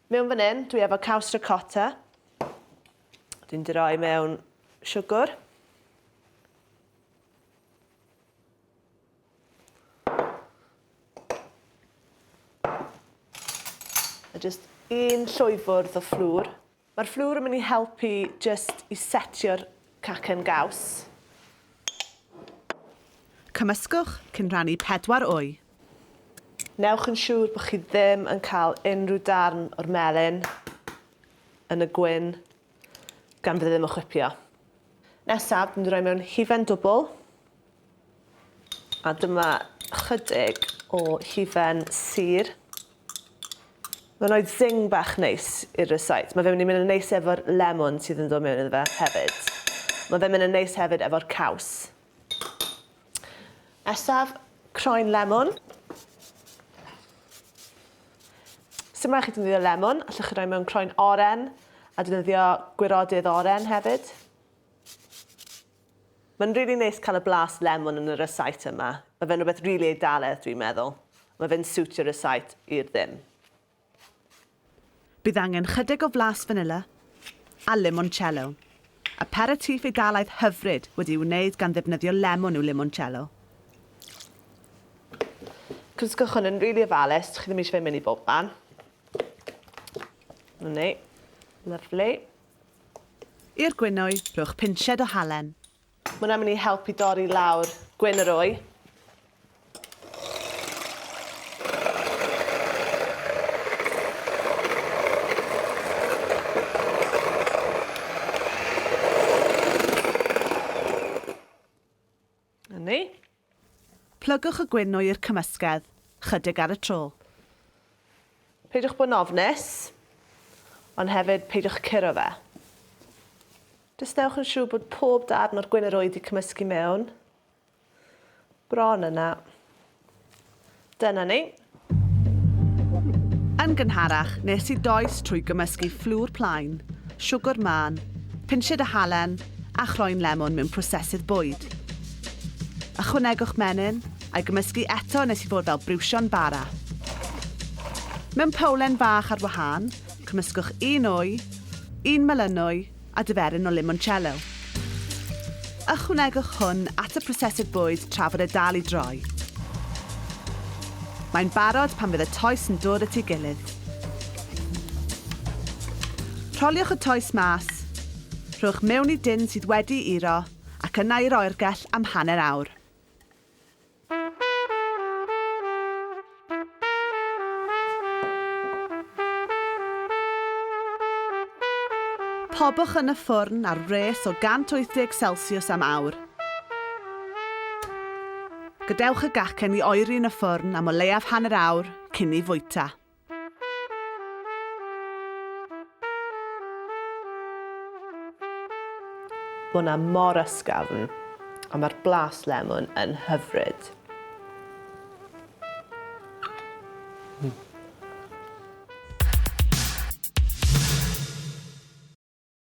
Mewn fan hyn, dwi efo caws ricotta. Dwi'n di roi mewn siwgr. A jyst un llwyfwrdd o fflwr. Mae'r fflwr yn mynd i helpu jyst i setio'r cacen gaws. Cymysgwch cyn rhannu pedwar wy. Newch yn siŵr bod chi ddim yn cael unrhyw darn o'r melyn yn y gwyn gan fydd e ddim yn chwipio. Nesaf, dwi'n rhoi mewn hufen dwbl. A dyma chydig o hufen sur. Mae'n rhoi zing bach neis i'r rysait. Mae fe'n mynd i mynd yn neis efo'r lemon sydd yn dod mewn iddo fe hefyd. Mae fe'n mynd yn neis hefyd efo'r caws. Nesaf, croen lemon. Sdim rhaid chi defnyddio lemon, allwch chi roi mewn croen oren a defnyddio gwirodydd oren hefyd. Mae'n rili neis cael y blas lemon yn y rysáit yma. Mae fe'n rhywbeth rili Eidaledd dwi'n meddwl. Mae fe'n siwtio'r rysáit i'r ddim. Bydd angen chydig o flas fanila a limoncello. Aperitif Eidalaidd hyfryd wedi'i wneud gan ddefnyddio lemon yw limoncello. Cymysgwch hwn yn rili ofalus, chi ddim eisiau fe mynd i bob man. 'Na ni. Lyfli. I'r gwynwy, rhowch pinsied o halen. Mae hwnna'n mynd i helpu dorri lawr gwyn yr wy. 'Na ni. Plygwch y gwynwy i'r cymysgedd, chydig ar y tro. Peidiwch bod yn ofnus, ond hefyd peidiwch curo fe. Jyst newch yn siŵr bod pob darn o'r gwyn yr wy 'di cymysgu mewn. Bron yna. Dyna ni. Yn gynharach, nes i does trwy gymysgu fflwr plaen, siwgr mân, pinsied o halen a chroen lemwn mewn prosesydd bwyd. Ychwanegwch menyn, a'i gymysgu eto nes i fod fel briwsion bara. Mewn powlen fach ar wahân, cymysgwch un wy, un melynwy a diferyn o limoncello. Ychwanegwch hwn at y prosesydd bwyd tra fod e dal i droi. Mae'n barod pan fydd y toes yn dod at ei gilydd. Rholiwch y toes mas, rhowch mewn i dun sydd wedi'i iro ac yna i'r oergell am hanner awr. Pobwch yn y ffwrn ar wres o 180 Celsius am awr. Gadewch y gacen i oeri yn y ffwrn am o leiaf hanner awr cyn ei fwyta. Mae hwnna mor ysgafn a mae'r blas lemwn yn hyfryd. Mm.